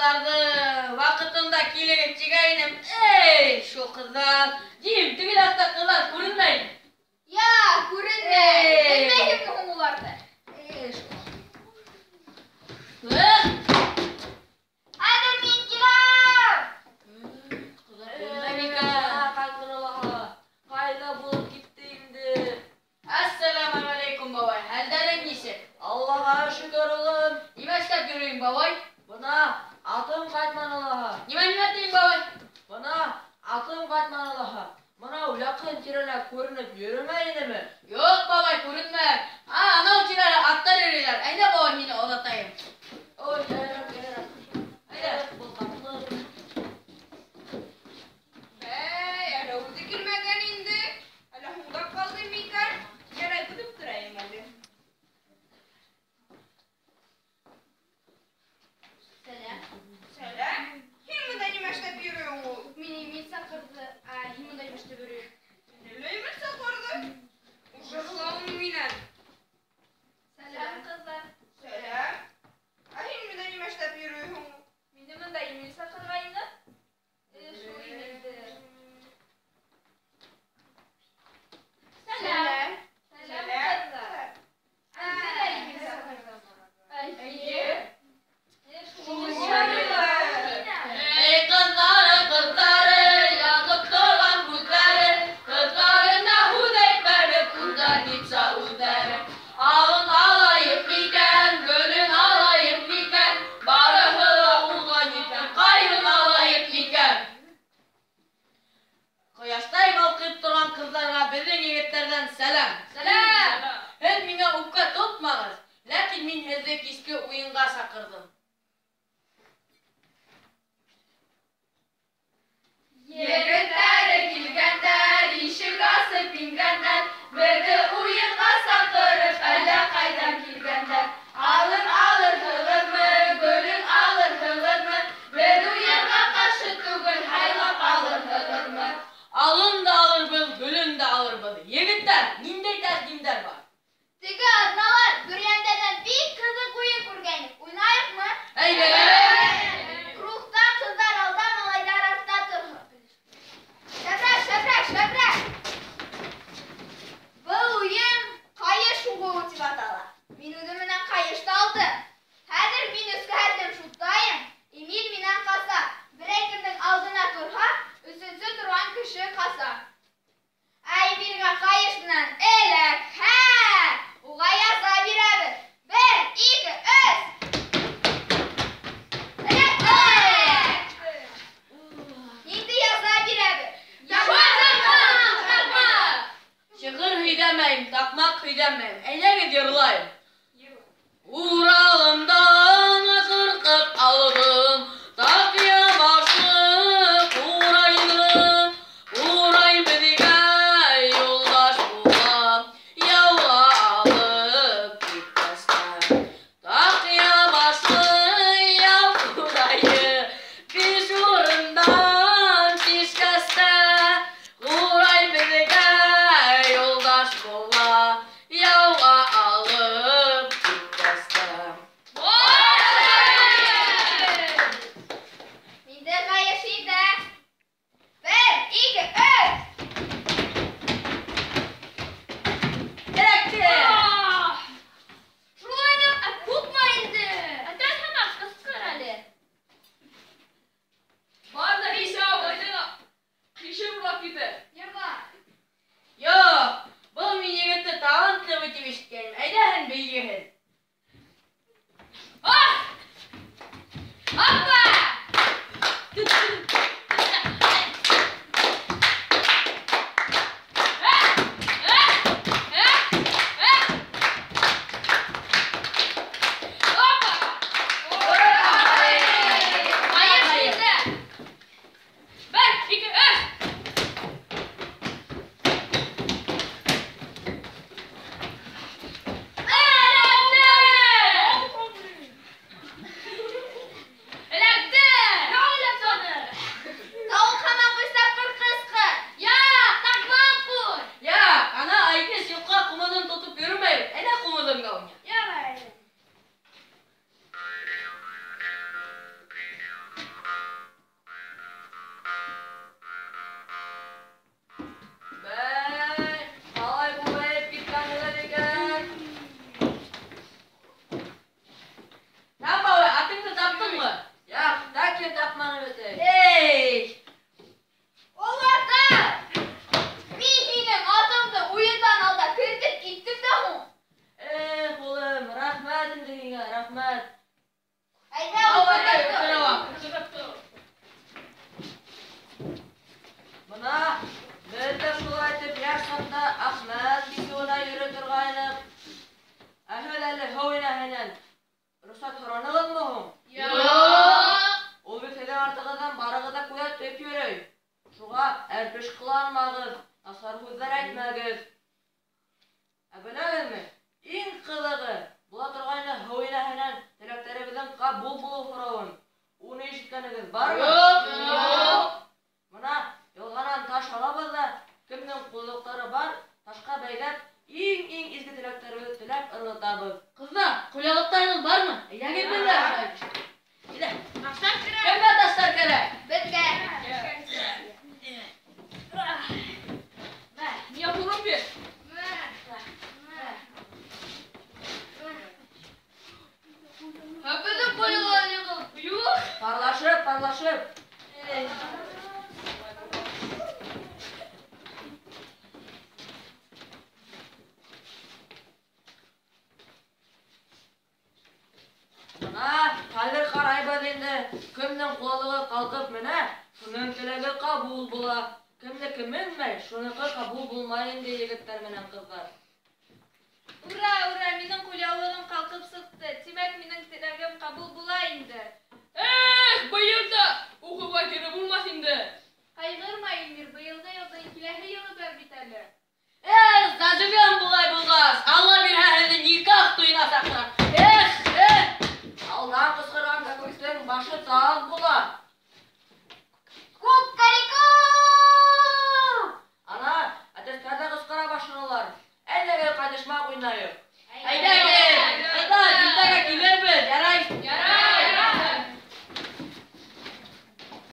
ҡыҙҙарҙы ваҡытында килегеҙ тигәйнем. Эй, шул ҡыҙҙар. Дим, теге яҡта ҡыҙҙар күренмәй. Я, күренмәй. Белмәйһеңме һуң уларҙы? Эй, шул. Хәҙер мин киләм. Ҡыҙҙар күренмәй микән? Ҡайҙа булып китте инде? Әссәләмү алейкум, бабай. Хәлдәрең нисек? Аллаға шөкөр, улым. Нимә эшләп йөрөйһөң, бабай? Бына атым ҡайтманы лаһа. Нимә тиң, бабай? Бына атым ҡайтманы лаһа. Мынау яҡын тирәлә күренеп йөрөмәй инеме? Юҡ, бабай, күренмәй. Анау тирәлә аттар йөрөйҙәр. Әйҙә, бабай, һине оҙатайым. Ой, ярар, ярар. Әйҙә. Был татлы. Бәй, әле үҙе килмәгән инде. Әллә һуңға ҡалды микән? Ярай, көтөп торайым әле. Сәләм. Сәләм. Һин бында нимә эшләп йөрөйһөң ул? Мине Эмиль саҡырҙы. Ә һин бында нимә эшләп йөрөйһөң? Мине лә Эмиль саҡырҙы. Уже ҡыла уның минән. Сәләм, ҡыҙҙар. Сәләм. Ә һин бында нимә эшләп йөрөйһөң ул? Мине бында Эмиль саҡырғайны. Шул Эмилде. Сәләм. Сәләм, ҡыҙҙар. Һеҙҙе лә Эмиль саҡырҙымы? Эйе. Шул Эй, ҡыҙҙары, ҡыҙҙары, янып торған күҙҙәре, ҡыҙҙарына һүҙ әйтмәне, пуданица үҙҙәре. Алын алайыҡ микән, гөлөн алайыҡ микән, барыһы ла уңған икән, ҡайын алайыҡ микән? Ҡояштай балҡып торған ҡыҙҙарға беҙҙең егеттәрҙән сәләм. Сәләм. Һеҙ миңә үпкә тотмағыҙ, ләкин мин һеҙҙе киске уйынға саҡырҙым. Егеттәре килгәндәр, ишек асып ингәндәр, беҙҙе уйынға саҡырып, әллә ҡайҙан килгәндәр. Алын алырһығыҙмы, гөлөн алырһығыҙмы, беҙ уйынға ҡаршы түгел, һайлап алырһығыҙмы? Алын да алырбыҙ, гөлөн дә алырбыҙ. Егеттәр, ниндәй тәҡдимдәр бар? Теге аҙнала Бөрйәндәрҙән бик ҡыҙыҡ уйын күргәйнек. Уйнайыҡмы? Әйҙә! Кругта ҡыҙҙар алда, малайҙар артта торһон. Шәберәк, шәберәк, шәберәк. Был уйын ҡайыш һуғыу тип ҡабул булыу һорауын. Уны ишеткәнегеҙ бармы? Юҡ. Юҡ. Бына йылғанан таш алабыҙ ҙа, кемдең ҡулъяулыҡтары бар, ташҡа бәйләп, иң-иң изге теләктәребеҙҙе теләп ырғытабыҙ. Ҡыҙҙар, ҡулъяулыҡтарығыҙ бармы? Әйҙәгеҙ беҙгә. Әйҙә. Таштар кәрәк. Кемгә таштар кәрәк? Беҙгә. Миңә һурып бир. Ә беҙҙең ҡулъяулыҡ юҡ. Парлашып, парлашып. Бына хәҙер ҡарайбыҙ инде. Кемдең ҡулъяулығы ҡалҡып менә, шуның теләге ҡабул була. Кемдеке менмәй, шуныҡы ҡабул булмай инде, егеттәр менән ҡыҙҙар. Ура, ура, минең ҡулъяулығым ҡалҡып сыҡты. Тимәк, минең теләгем ҡабул була инде. Эх, быйыл да уҡыуға кереп булмаҫ инде. Ҡайғырма, Илмир, быйылғы йылдың киләһе йылы бар бит әле. Эх, заживем булай булғас. Алла бирһә, һеҙҙе никах туйына саҡыра. Эх, эх. Алдан ҡысҡырған кәкүктең башы таҙ була. Кукареку! Ана, әтәстәр ҙә ҡысҡыра башланылар. Әйҙәгеҙ, ҡайтышмаҡ уйнайыҡ.